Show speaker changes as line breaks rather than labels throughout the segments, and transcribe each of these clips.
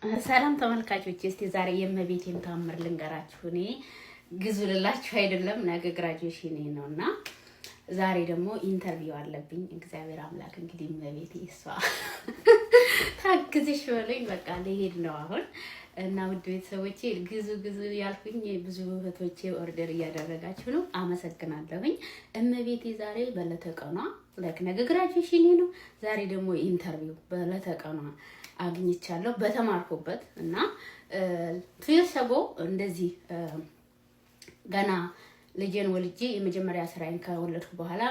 ሰላም ተመልካቾች፣ እስቲ ዛሬ የእመቤቴን ታምር ልንገራችሁ። እኔ ግዙ ልላችሁ አይደለም፣ ነገ graduation ነው እና ዛሬ ደግሞ interview አለብኝ። እግዚአብሔር አምላክ እንግዲህ እመቤቴ እሷ ታግዝሽ በሉኝ። በቃ ልሄድ ነው አሁን እና ውድ ቤተሰቦቼ፣ ግዙ ግዙ ያልኩኝ ብዙ እህቶቼ order እያደረጋችሁ ነው፣ አመሰግናለሁኝ። እመቤቴ ዛሬ በዕለተ ቀኗ፣ like ነገ graduation ነው፣ ዛሬ ደግሞ interview በዕለተ ቀኗ አግኝቻለሁ በተማርኩበት። እና 2 years ago እንደዚህ ገና ልጄን ወልጄ፣ የመጀመሪያ ስራዬን ከወለድኩ በኋላ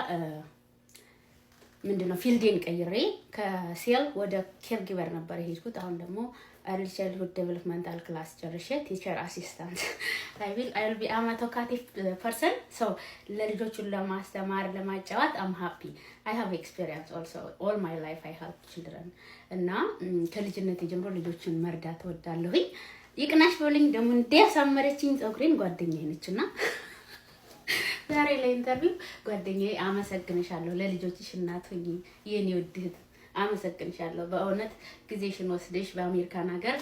ምንድነው field ኤን ቀይሬ ከ sale ወደ caregiver ነበር የሄድኩት። አሁን ደግሞ early childhood developmental class ጨርሼ teacher assistant I will be I'm talkative person, so ለልጆቹን ለማስተማር፣ ለማጫወት I'm happy. I have experience also. All my life I help children እና ከልጅነት ጀምሮ ልጆችን መርዳት እወዳለሁኝ። ይቅናሽ በሉኝ። ደግሞ እንዲያሳመረችኝ ፀጉሬን ጓደኛዬ ነች እና ዛሬ ለ interview ጓደኛዬ አመሰግንሻለሁ። ለልጆችሽ እናት ሁኚ፣ የኔ ውድ እህት፣ አመሰግንሻለሁ። በእውነት ጊዜሽን ወስደሽ በአሜሪካን ሀገር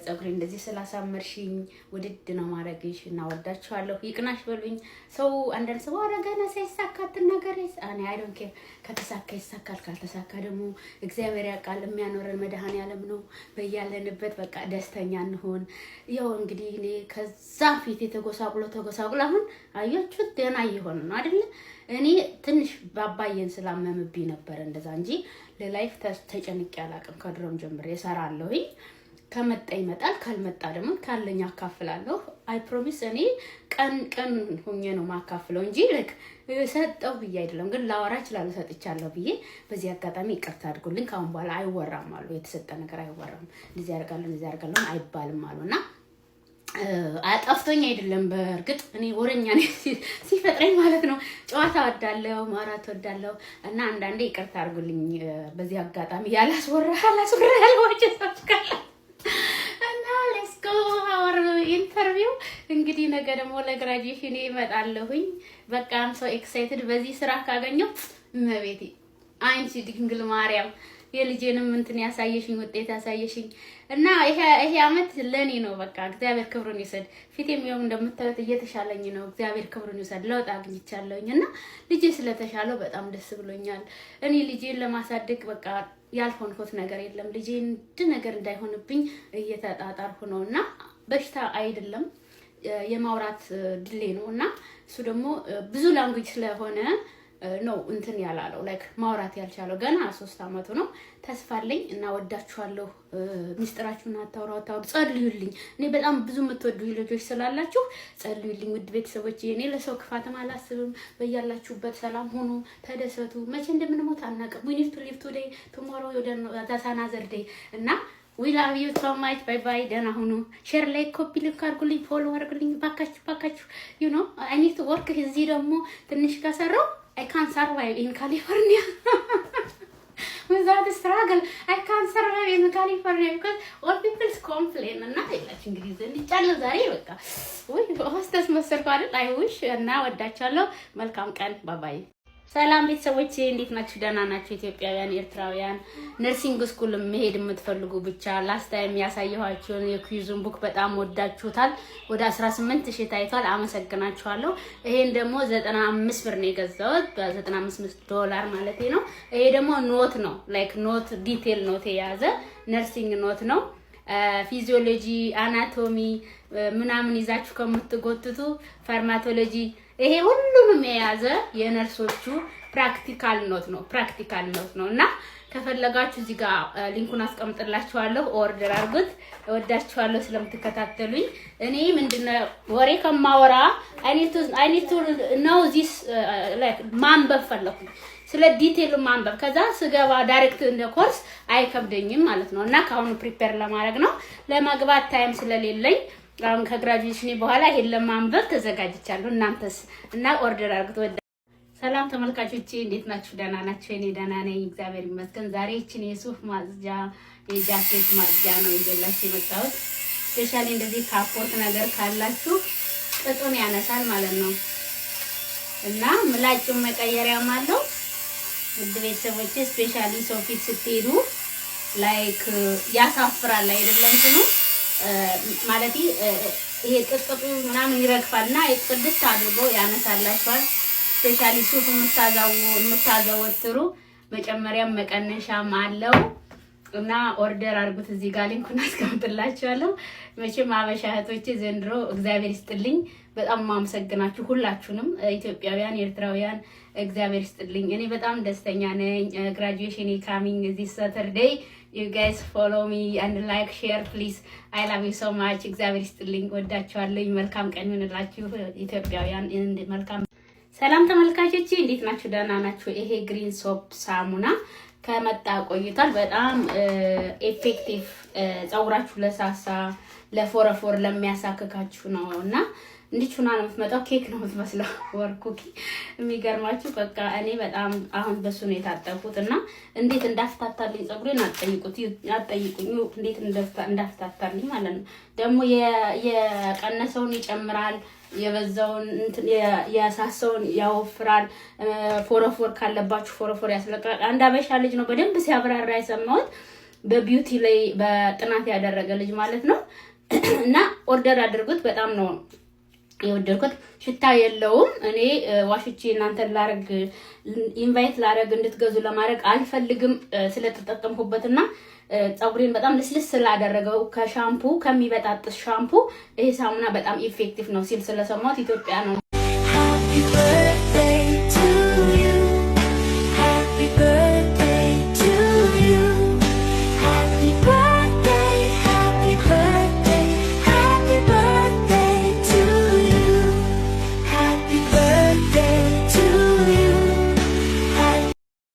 ፀጉሬ እንደዚህ ስላሳመርሽኝ ውድድ ነው ማድረግሽ እና ወዳችኋለሁ። ይቅናሽ በሉኝ። ሰው፣ አንዳንድ ሰው ኧረ ገና ሳይሳካ አትናገሪ። እኔ I don't care። ከተሳካ ይሳካል፣ ካልተሳካ ደግሞ እግዚአብሔር ያውቃል። የሚያኖረን መድኃኔዓለም ነው። በያለንበት በቃ ደስተኛ እንሆን። ያው እንግዲህ እኔ ከዛ ፊት የተጎሳቁሎ ተጎሳቁሎ አሁን አያችሁት ደህና እየሆነ ነው አይደለ? እኔ ትንሽ ባባየን ስላመምብኝ ነበረ እንደዛ እንጂ ለ life ተጨንቄ አላውቅም። ከድሮም ጀምሬ እሰራለሁኝ። ከመጣ ይመጣል፣ ካልመጣ ደግሞ ካለኝ አካፍላለሁ። I promise፣ እኔ ቀን ቀን ሁኜ ነው ማካፍለው እንጂ like ሰጠው ብዬ አይደለም። ግን ላወራ እችላለሁ ሰጥቻለሁ ብዬ። በዚህ አጋጣሚ ይቅርታ አድርጉልኝ። ከአሁን በኋላ አይወራም አሉ። የተሰጠ ነገር አይወራም። እንደዚህ ያደርጋለሁ፣ እንደዚህ ያደርጋለሁ አይባልም አሉ እና አጠፍቶኝ አይደለም። በእርግጥ እኔ ወረኛ ነኝ ሲፈጥረኝ ማለት ነው። ጨዋታ ወዳለሁ፣ ማውራት ወዳለሁ እና አንዳንዴ ይቅርታ አድርጉልኝ። በዚህ አጋጣሚ ያላስወራ ያላስወራ ያልዋቸው ሰዎች ካለ እና let's go our interview። እንግዲህ ነገ ደግሞ ለ graduation እመጣለሁኝ። በቃ I'm so excited። በዚህ ስራ ካገኘው እመቤቴ አንቺ ድንግል ማርያም የልጄንም እንትን ያሳየሽኝ፣ ውጤት ያሳየሽኝ እና ይሄ አመት ለኔ ነው። በቃ እግዚአብሔር ክብሩን ይውሰድ። ፊቴም ይኸው እንደምታዩት እየተሻለኝ ነው። እግዚአብሔር ክብሩን ይውሰድ። ለውጥ አግኝቻለሁኝ እና ልጄ ስለተሻለው በጣም ደስ ብሎኛል። እኔ ልጄን ለማሳደግ በቃ ያልሆንኩት ነገር የለም። ልጄ እንድ ነገር እንዳይሆንብኝ እየተጣጣርኩ ነው እና በሽታ አይደለም፣ የማውራት delay ነው እና እሱ ደግሞ ብዙ language ስለሆነ ነው እንትን ያላለው፣ like ማውራት ያልቻለው። ገና 3 አመቱ ነው። ተስፋ አለኝ እና ወዳችኋለሁ። ሚስጥራችሁን አታውሩ፣ አታውሩ፣ ጸልዩልኝ። እኔ በጣም ብዙ የምትወዱ ልጆች ስላላችሁ ጸልዩልኝ። ውድ ቤተሰቦች፣ እኔ ለሰው ክፋትም አላስብም። በያላችሁበት ሰላም ሁኑ፣ ተደሰቱ። መቼ እንደምንሞት አናውቅም። We need to live today. Tomorrow that's another day እና we love you so much. Bye bye። ደህና ሁኑ። Share፣ like፣ copy link አድርጉልኝ፣ follow አድርጉልኝ። ባካችሁ ባካችሁ። I need to work። እዚህ ደግሞ ትንሽ ከሰራው I can survive in California without struggle. I can survive in California because all people complain እና የላችሁ እንግዲህ ዘንጫለሁ ዛሬ። በቃ ወይ ሆስተስ መሰልኩ አይደል? I wish እና ወዳችኋለሁ። መልካም ቀን። Bye bye። ሰላም ቤተሰቦቼ፣ እንዴት ናችሁ? ደህና ናችሁ? ኢትዮጵያውያን፣ ኤርትራውያን፣ nursing school መሄድ የምትፈልጉ ብቻ last time ያሳየኋችሁን የ quiz ኡን book በጣም ወዳችሁታል። ወደ 18 ሺህ ታይቷል። አመሰግናችኋለሁ። ይሄን ደግሞ 95 ብር ነው የገዛሁት፣ በ95 ዶላር ማለት ነው። ይሄ ደግሞ note ነው፣ like note፣ detail note የያዘ nursing note ነው። Physiology፣ anatomy ምናምን ይዛችሁ ከምትጎትቱ፣ pharmacology፣ ይሄ ሁሉንም የያዘ የነርሶቹ practical note ነው። Practical note ነው እና ከፈለጋችሁ እዚህ ጋር link ኡን አስቀምጥላችኋለሁ። Order አድርጉት። እወዳችኋለሁ ስለምትከታተሉኝ። እኔ ምንድነው ወሬ ከማወራ I need to know this, like ማንበብ ፈለኩኝ። ስለ detail ኡ ማንበብ፣ ከዛ ስገባ direct እንደ ኮርስ አይከብደኝም ማለት ነው። እና ከአሁኑ prepare ለማድረግ ነው፣ ለመግባት time ስለሌለኝ አሁን ከ graduation በኋላ ይሄን ለማንበብ ተዘጋጅቻለሁ። እናንተስ? እና order አድርጉት። ሰላም ተመልካቾቼ፣ እንዴት ናችሁ? ደህና ናችሁ? እኔ ደህና ነኝ፣ እግዚአብሔር ይመስገን። ዛሬ ይችን የሱፍ ማጽጃ፣ የጃኬት ማጽጃ ነው ይዤላችሁ የመጣሁት። Specially እንደዚህ ካፖርት ነገር ካላችሁ ቅጡን ያነሳል ማለት ነው እና ምላጩን መቀየሪያም አለው። ውድ ቤተሰቦቼ፣ specially ሰው ፊት ስትሄዱ Like ያሳፍራል አይደለም እንትኑ ማለት ይሄ ጥጥጡ ምናምን ይረግፋል እና ጽድት አድርጎ ያነሳላችኋል። Especially ሱፍ የምታዘወትሩ መጨመሪያም መቀነሻም አለው እና order አድርጉት። እዚህ ጋር link ኡን አስቀምጥላችኋለሁ። መቼም አበሻ እህቶቼ ዘንድሮ እግዚአብሔር ይስጥልኝ፣ በጣም ማመሰግናችሁ ሁላችሁንም፣ ኢትዮጵያውያን፣ ኤርትራውያን እግዚአብሔር ይስጥልኝ። እኔ በጣም ደስተኛ ነኝ። Graduation coming this Saturday. You guys follow me and like, share, please. I love you so much። እግዚአብሔር ይስጥልኝ። ወዳችኋለሁ። መልካም ቀን ይሁንላችሁ ኢትዮጵያውያን። መልካም ሰላም ተመልካቾቼ፣ እንዴት ናችሁ? ደህና ናችሁ? ይሄ green soap ሳሙና ከመጣ ቆይቷል። በጣም effective ፀጉራችሁ ለሳሳ፣ ለፎረፎር ለሚያሳክካችሁ ነው እና እንዲች ሁና ነው የምትመጣው። ኬክ ነው የምትመስለው፣ or cookie። የሚገርማችሁ በቃ እኔ በጣም አሁን በሱ ነው የታጠብኩት እና እንዴት እንዳፍታታልኝ ፀጉሬን አትጠይቁት፣ አትጠይቁኝ፣ እንዴት እንዳፍታታልኝ ማለት ነው። ደግሞ የቀነሰውን ይጨምራል፣ የበዛውን የሳሰውን ያወፍራል። ፎረፎር ካለባችሁ ፎረፎር ያስለቅቃል። አንድ አበሻ ልጅ ነው በደንብ ሲያብራራ የሰማሁት፣ በ beauty ላይ በጥናት ያደረገ ልጅ ማለት ነው። እና order አድርጉት። በጣም ነው የወደድኩት። ሽታ የለውም። እኔ ዋሽቼ እናንተን ላረግ invite ላረግ እንድትገዙ ለማድረግ አልፈልግም። ስለተጠቀምኩበትና ፀጉሬን በጣም ልስልስ ስላደረገው ከሻምፑ ከሚበጣጥስ ሻምፑ ይሄ ሳሙና በጣም effective ነው ሲል ስለሰማሁት ኢትዮጵያ ነው።